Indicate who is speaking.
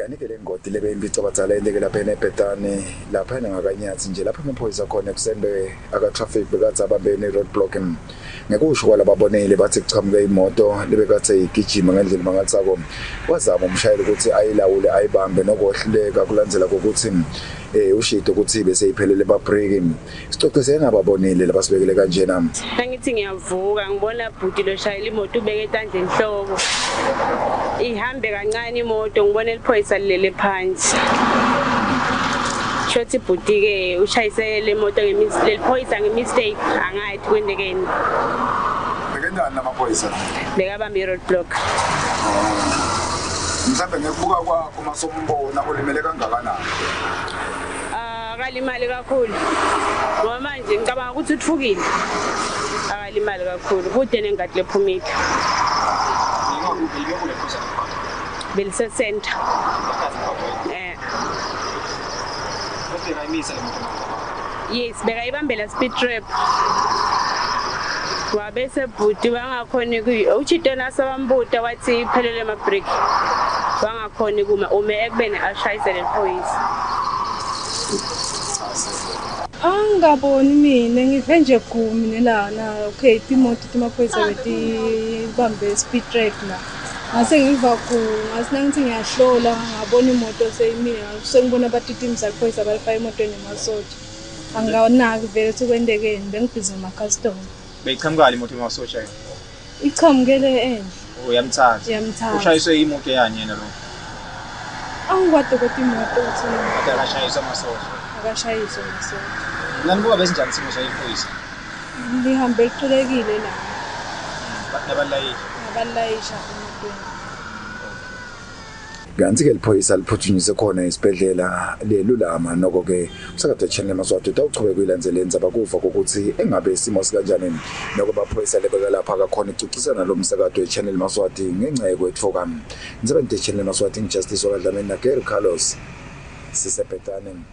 Speaker 1: Kanti-ke le ngodi lebe impicabadzala yenteke lapha eBethani lapha ngakanyathi nje lapha amaphoyisa khona ekuseni aka-traffic bekatsi abambene i-roadblock. Ngekusho kwalababonile bathi kuchamuke imoto lebekatse igijima ngendlela mangatsako, wazama umshayeli ukuthi ayilawule ayibambe nokohluleka kulandzela kokuthi ushito ukuthi bese iphelele babreki. Sicocise ngababonile labasibekele kanjena.
Speaker 2: Angithi ngiyavuka ngibona bhuti lo shayela imoto ubeke etandla enhloko. Ihambe kancane imoto ngibona eliphoyisa lilele phansi. Shothi bhuti ke ushayise le moto leliphoyisa nge-mistake angathi kwendekeni.
Speaker 1: Bekendani namaphoyisa?
Speaker 2: Bekabambe i-roadblock.
Speaker 1: Mhlawumbe ngekubuka kwakho masombona ulimele kangakanani?
Speaker 2: Akalimali kakhulu. Ngoba manje ngicabanga ukuthi uthukile. Akalimali kakhulu. Kude nengadi lephumile. Belise center. Yes, bekayibambela speed trap. Wabese bhuti bangakhoni uchitona sabambuta wathi iphelele ama break. Bangakhoni kuma ume ekubeni ashayise lephoyisa.
Speaker 3: Angaboni mina ngive nje gumi nelana okay imoto timaphoyisa betibambe speed trap la. Ngase ngiva ku ngase ngithi ngiyahlola ngabona imoto seyimile sengibona batitimu zaphoyisa balifaka emotweni emasotsha. Angawanaki vele kwendekeni bengibhizi nama-customer.
Speaker 4: Beyiqhamuka imoto emasotsha?
Speaker 3: Iqhamukele endle.
Speaker 4: Oh, yamthatha.
Speaker 3: Yamthatha.
Speaker 4: Ushayiswe imoto yani yena lo?
Speaker 3: Angikwade kodwa imoto uthi
Speaker 4: akashayiswa amasotsha.
Speaker 3: Akashayiswa amasotsha.
Speaker 4: Nanibuka besinjani isimo sayiphoyisa?
Speaker 3: Lihambe liqulekile la.
Speaker 4: Nabalayisha.
Speaker 3: Nabalayisha emotweni.
Speaker 1: Kanti-ke liphoyisa liphuthunyiswe khona esibhedlela lelulama. Noko-ke umsakazo Channel Maswati utawuchubeka uyilandzele indzaba kuva kokuthi engabe isimo sikanjani. Noko baphoyisa lebeka lapha akakhona ukucocisana lo msakazo we-Channel Maswati ngenxa yekwetfuka. Ngisebente Channel Maswati ngiJustice wakadlamini na Gary Carlos sisebhetani.